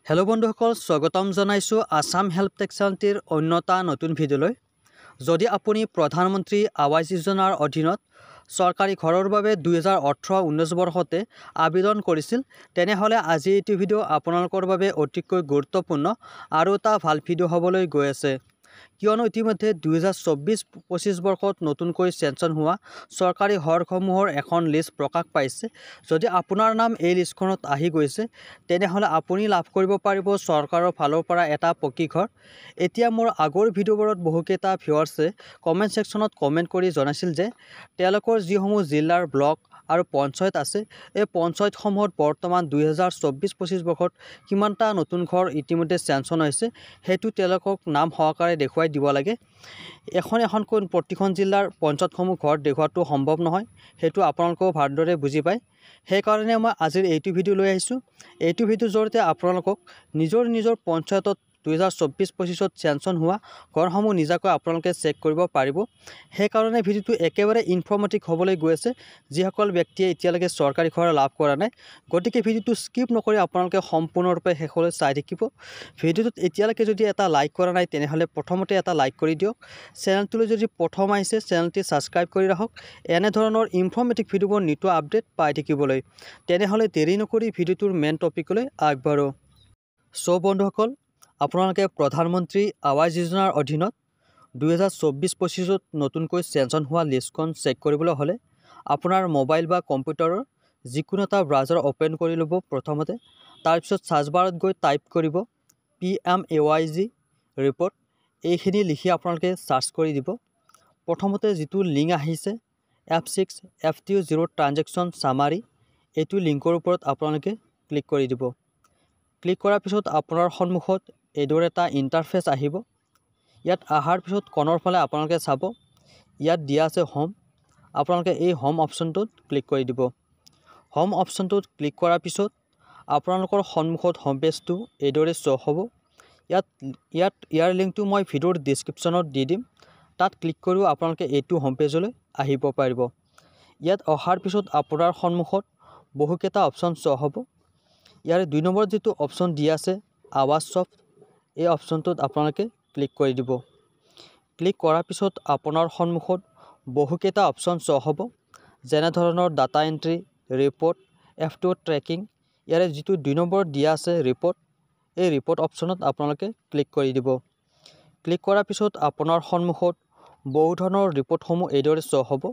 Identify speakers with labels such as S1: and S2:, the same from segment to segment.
S1: Hello' বন্ধুসকল, স্বাগতম জনাইছোঁ আছাম হেল্প টেক চেনেলটিৰ অন্য এটা নতুন ভিডিঅ'লৈ। যদি আপুনি প্ৰধানমন্ত্ৰী আৱাস যোজনাৰ অধীনত চৰকাৰী ঘৰৰ বাবে 2018-19 বৰ্ষতে আবেদন কৰিছিল, তেনেহ'লে আজি এইটো ভিডিঅ' আপোনালোকৰ বাবে অতিকৈ গুৰুত্বপূৰ্ণ আৰু এটা ভাল ভিডিঅ' হ'বলৈ গৈ আছে। কিয়নো ইতিমধ্যে 2024-25 বৰ্ষত নতুনকৈ চেঞ্চন হোৱা চৰকাৰী ঘৰসমূহৰ এখন লিষ্ট প্ৰকাশ পাইছে। যদি আপোনাৰ নাম এই লিষ্টখনত আহি গৈছে, তেনেহ'লে আপুনি লাভ কৰিব পাৰিব চৰকাৰৰ ফালৰ পৰা এটা পকী ঘৰ। এতিয়া মোৰ আগৰ ভিডিঅ'বোৰত বহুকেইটা ভিউৱাৰ্ছে কমেণ্ট ছেকশ্যনত কমেণ্ট কৰি জনাইছিল যে তেওঁলোকৰ যিসমূহ জিলাৰ ব্লক আৰু পঞ্চায়ত আছে, এই পঞ্চায়তসমূহত বৰ্তমান 2024-25 বৰ্ষত কিমানটা নতুন ঘৰ ইতিমধ্যে চেঞ্চন হৈছে, সেইটো তেওঁলোকক নাম সহকাৰে দেখুৱাই দিব লাগে। এখন এখনকৈ প্ৰতিখন জিলাৰ পঞ্চায়তসমূহ ঘৰ দেখুওৱাটো সম্ভৱ নহয়, সেইটো আপোনালোকেও ভালদৰে বুজি পায়। সেইকাৰণে মই আজিৰ এইটো ভিডিঅ' লৈ আহিছোঁ। এইটো ভিডিঅ'ৰ জৰিয়তে আপোনালোকক নিজৰ নিজৰ পঞ্চায়তত 2024-25ত চেঞ্চন হোৱা ঘৰসমূহ নিজাকৈ আপোনালোকে চেক কৰিব পাৰিব। সেইকাৰণে ভিডিঅ'টো একেবাৰে ইনফৰ্মেটিভ হ'বলৈ গৈ আছে, যিসকল ব্যক্তিয়ে এতিয়ালৈকে চৰকাৰী ঘৰ লাভ কৰা নাই। গতিকে ভিডিঅ'টো স্কিপ নকৰি আপোনালোকে সম্পূৰ্ণৰূপে শেষলৈ চাই থাকিব। ভিডিঅ'টোত এতিয়ালৈকে যদি এটা লাইক কৰা নাই, তেনেহ'লে প্ৰথমতে এটা লাইক কৰি দিয়ক। চেনেলটোলৈ যদি প্ৰথম আহিছে, চেনেলটি ছাবস্ক্ৰাইব কৰি ৰাখক এনেধৰণৰ ইনফৰ্মেটিভ ভিডিঅ'বোৰ নিতৌ আপডেট পাই থাকিবলৈ। তেনেহ'লে দেৰি নকৰি ভিডিঅ'টোৰ মেইন টপিকলৈ আগবাঢ়োঁ। চ' বন্ধুসকল, আপোনালোকে প্ৰধানমন্ত্ৰী আৱাস যোজনাৰ অধীনত 2024-25ত নতুনকৈ চেঞ্চন হোৱা লিষ্টখন চেক কৰিবলৈ হ'লে আপোনাৰ মোবাইল বা কম্পিউটাৰৰ যিকোনো এটা ব্ৰাউজাৰ অ'পেন কৰি ল'ব প্ৰথমতে। তাৰপিছত চাৰ্চ বাৰত গৈ টাইপ কৰিব PMAYG report. এইখিনি লিখি আপোনালোকে চাৰ্চ কৰি দিব। প্ৰথমতে যিটো লিংক আহিছে F6 FT0 transaction summary, এইটো লিংকৰ ওপৰত আপোনালোকে ক্লিক কৰি দিব। ক্লিক কৰাৰ পিছত আপোনাৰ সন্মুখত এইদৰে এটা ইণ্টাৰফেচ আহিব। ইয়াত অহাৰ পিছত কণৰ ফালে আপোনালোকে চাব, ইয়াত দিয়া আছে হোম। আপোনালোকে এই হোম অপশ্যনটোত ক্লিক কৰি দিব। হোম অপশ্যনটোত ক্লিক কৰাৰ পিছত আপোনালোকৰ সন্মুখত হোম পেজটো এইদৰে শ্ব' হ'ব। ইয়াত ইয়াৰ লিংকটো মই ভিডিঅ'ৰ ডিছক্ৰিপশ্যনত দি দিম। তাত ক্লিক কৰিও আপোনালোকে এইটো হোম পেজলৈ আহিব পাৰিব। ইয়াত অহাৰ পিছত আপোনাৰ সন্মুখত বহুকেইটা অপশ্যন শ্ব' হ'ব। ইয়াৰে 2 নম্বৰত যিটো অপশ্যন দিয়া আছে আৱাস ছফ্ট, এই অপশ্যনটোত আপোনালোকে ক্লিক কৰি দিব। ক্লিক কৰাৰ পিছত আপোনাৰ সন্মুখত বহুকেইটা অপশ্যন শ্ব' হ'ব, যেনেধৰণৰ data entry, report, F2 tracking. ইয়াৰে যিটো 2 নম্বৰত দিয়া আছে ৰিপৰ্ট, এই ৰিপৰ্ট অপশ্যনত আপোনালোকে ক্লিক কৰি দিব। ক্লিক কৰাৰ পিছত আপোনাৰ সন্মুখত বহু ধৰণৰ ৰিপৰ্টসমূহ এইদৰে শ্ব' হ'ব।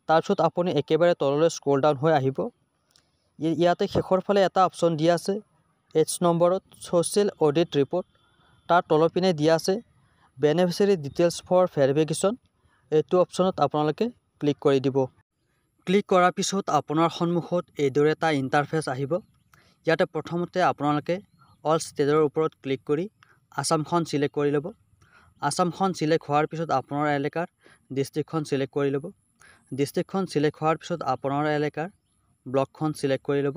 S1: তাৰপিছত আপুনি একেবাৰে তললৈ স্ক্ৰল ডাউন হৈ আহিব। ইয়াতে শেষৰ ফালে এটা অপশ্যন দিয়া আছে এইচ নম্বৰত ছ'চিয়েল অডিট ৰিপৰ্ট। তাৰ তলৰ পিনে দিয়া আছে বেনিফিচিয়াৰী ডিটেইলছ ফৰ ভেৰিফিকেশ্যন। এইটো অপশ্যনত আপোনালোকে ক্লিক কৰি দিব। ক্লিক কৰাৰ পিছত আপোনাৰ সন্মুখত এইদৰে এটা ইণ্টাৰফেচ আহিব। ইয়াতে প্ৰথমতে আপোনালোকে অল ষ্টেটৰ ওপৰত ক্লিক কৰি আছামখন চিলেক্ট কৰি ল'ব। আছামখন চিলেক্ট হোৱাৰ পিছত আপোনাৰ এলেকাৰ ডিষ্ট্ৰিক্টখন চিলেক্ট কৰি ল'ব। ডিষ্ট্ৰিক্টখন চিলেক্ট হোৱাৰ পিছত আপোনাৰ এলেকাৰ ব্লকখন চিলেক্ট কৰি ল'ব।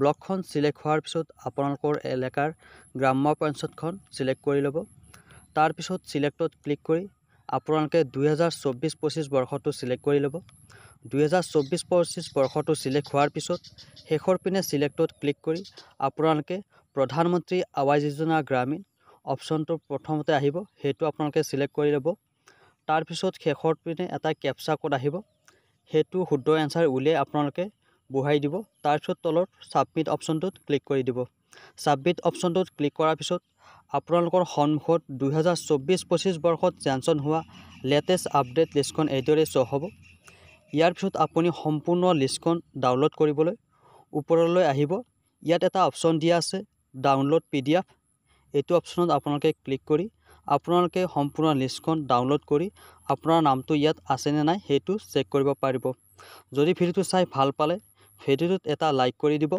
S1: ব্লকখন চিলেক্ট হোৱাৰ পিছত আপোনালোকৰ এলেকাৰ গ্ৰাম্য পঞ্চায়তখন চিলেক্ট কৰি ল'ব। তাৰপিছত চিলেক্টত ক্লিক কৰি আপোনালোকে 2024-25 বৰ্ষটো চিলেক্ট কৰি ল'ব। 2024-25 বৰ্ষটো চিলেক্ট হোৱাৰ পিছত শেষৰ পিনে চিলেক্টত ক্লিক কৰি আপোনালোকে প্ৰধানমন্ত্ৰী আৱাস যোজনা গ্ৰামীণ অপশ্যনটো প্ৰথমতে আহিব, সেইটো আপোনালোকে চিলেক্ট কৰি ল'ব। তাৰপিছত শেষৰ পিনে এটা কেপচা কোড আহিব, সেইটো শুদ্ধ এনচাৰ উলিয়াই আপোনালোকে বহাই দিব। তাৰপিছত তলত ছাবমিট অপশ্যনটোত ক্লিক কৰি দিব। ছাবমিট অপশ্যনটোত ক্লিক কৰাৰ পিছত আপোনালোকৰ সন্মুখত 2024-25 বৰ্ষত চেঞ্চন হোৱা লেটেষ্ট আপডেট লিষ্টখন এইদৰে শ্ব' হ'ব। ইয়াৰ পিছত আপুনি সম্পূৰ্ণ লিষ্টখন ডাউনলোড কৰিবলৈ ওপৰলৈ আহিব। ইয়াত এটা অপশ্যন দিয়া আছে ডাউনলোড PDF। এইটো অপশ্যনত আপোনালোকে ক্লিক কৰি আপোনালোকে সম্পূৰ্ণ লিষ্টখন ডাউনলোড কৰি আপোনাৰ নামটো ইয়াত আছেনে নাই, সেইটো চেক কৰিব পাৰিব। যদি ভিডিঅ'টো চাই ভাল পালে, ভিডিঅ'টোত এটা লাইক কৰি দিব,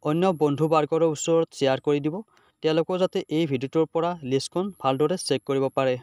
S1: অন্য বন্ধুবৰ্গৰ ওচৰত শ্বেয়াৰ কৰি দিব, তেওঁলোকেও যাতে এই ভিডিঅ'টোৰ পৰা লিষ্টখন ভালদৰে চেক কৰিব পাৰে।